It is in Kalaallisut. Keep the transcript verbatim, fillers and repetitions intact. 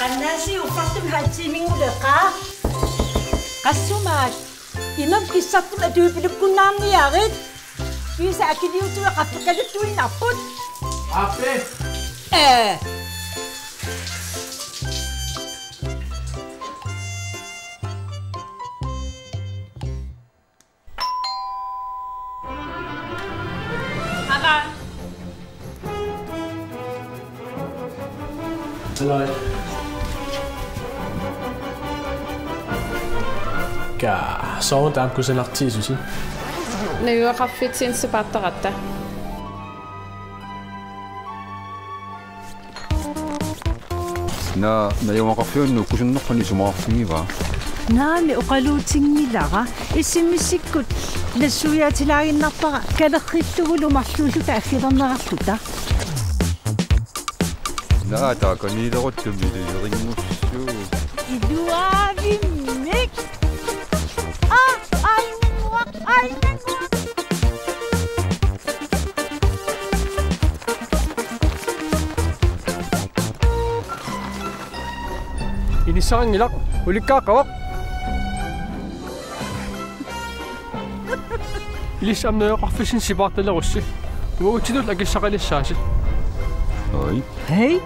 Annaasi uffartumik halv tiiminnguleqaaq. Qassumaat, imermik kissartumik atuipilukkunnaarniarit. Piisa akiliutui qaffakkaluttuinnarput. Ape. Ee. Hallo. Ka, soorunami kusanartigisoq. Najugaqarfitsinnut sipaartaratta. Naa, najugaqarfiunnut kusanarnerpani isumaqarfigivaa? Naamik, oqaluutinngilaq. S M S-ikkut nassuiaatilaaginnarpara kalerrillugulu marluulluta aggilernerarluta. Naa, taakaniileruttumi ilerinngussuuvoq. Iluavimmik. Aa, ainguaq, ainguaq. Inissaanngilaq, ulikkaaqqavoq. Ilissi aamma najugaqarfitsinnut sipaartalerussi. Uagutsitut akissaqalissaasi. Oi. Hej.